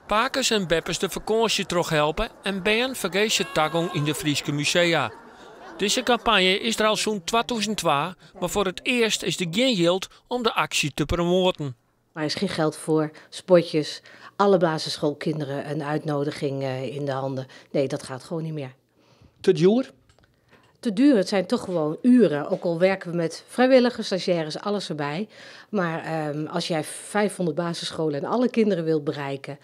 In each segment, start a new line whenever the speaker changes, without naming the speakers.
Pakes en beppes de fakânsje trochhelpe en bern fergese tagong yn de Fryske musea. Dizze kampanje is der al sûnt 2002, mar foar it earst is der gjin jild om de aksje te promoaten.
Maar er is geen geld voor spotjes, alle basisschoolkinderen een uitnodiging in de handen. Nee, dat gaat gewoon niet meer.
Te djoer?
Te duur, het zijn toch gewoon uren. Ook al werken we met vrijwilligers, stagiaires, alles erbij. Maar als jij 500 basisscholen en alle kinderen wilt bereiken,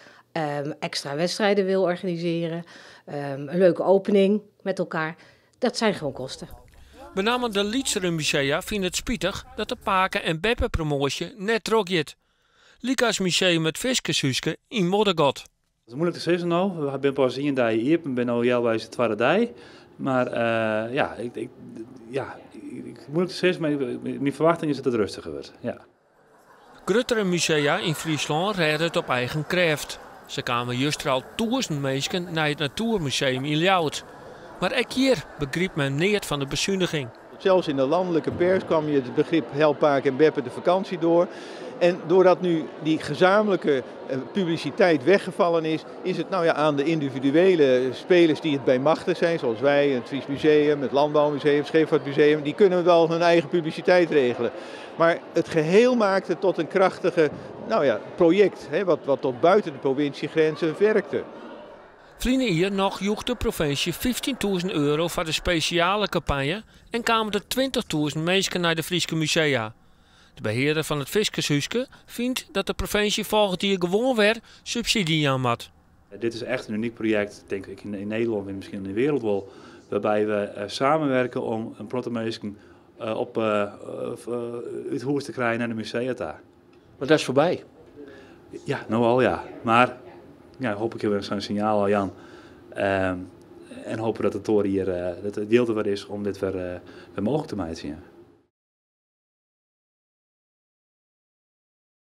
extra wedstrijden wil organiseren, een leuke opening met elkaar, dat zijn gewoon kosten.
Benammen de lytsere musea fine it spitich dat de pake- en beppepromoasje net trochgiet. Lykas Museum It Fiskershúske yn Moddergat.
It is muoilik te sizzen no. We binne pas ien dei iepen, binne no healweis de twadde dei. Mar ja, ik, ik, ja, muoilik te sizzen, mar myn ferwachting is dat it rêstiger wurdt. Ja.
Gruttere musea yn Fryslân rêde it op eigen krêft. Sa kamen juster al 1000 minsken nei it Natoermuseum yn Ljouwert. Mar ek hjir begrypt men neat fan de besuniging.
Zelfs in de landelijke pers kwam je het begrip help pake en beppe de vakantie door. En doordat nu die gezamenlijke publiciteit weggevallen is, is het nou ja, aan de individuele spelers die het bij machte zijn, zoals wij, het Fries Museum, het Landbouwmuseum, het Scheepvaartmuseum, die kunnen wel hun eigen publiciteit regelen. Maar het geheel maakt het tot een krachtige, nou ja, project, hè, wat tot buiten de provinciegrenzen werkte.
Ferline jier noch joech de provinsje €15.000 foar de spesjale kampanje en kamen der 20.000 minsken nei de Fryske musea. De behearder fan it Fiskershúske fynt dat de provinsje folgjend jier gewoan wer subsydzje jaan moat.
Dit is echt in unyk projekt, tink ik, yn Nederlân en miskien yn de wereld wol, wêrby't we samenwerke om in protte minsken út hûs te krijen nei de musea ta.
Mar dat is foarby.
Ja, no al ja. Mar ja, hooplik kinne we sa'n sinjaal al jaan. En hoopje dat it oar jier dat it jild der wer is om dit wer mooglik te meitsjen.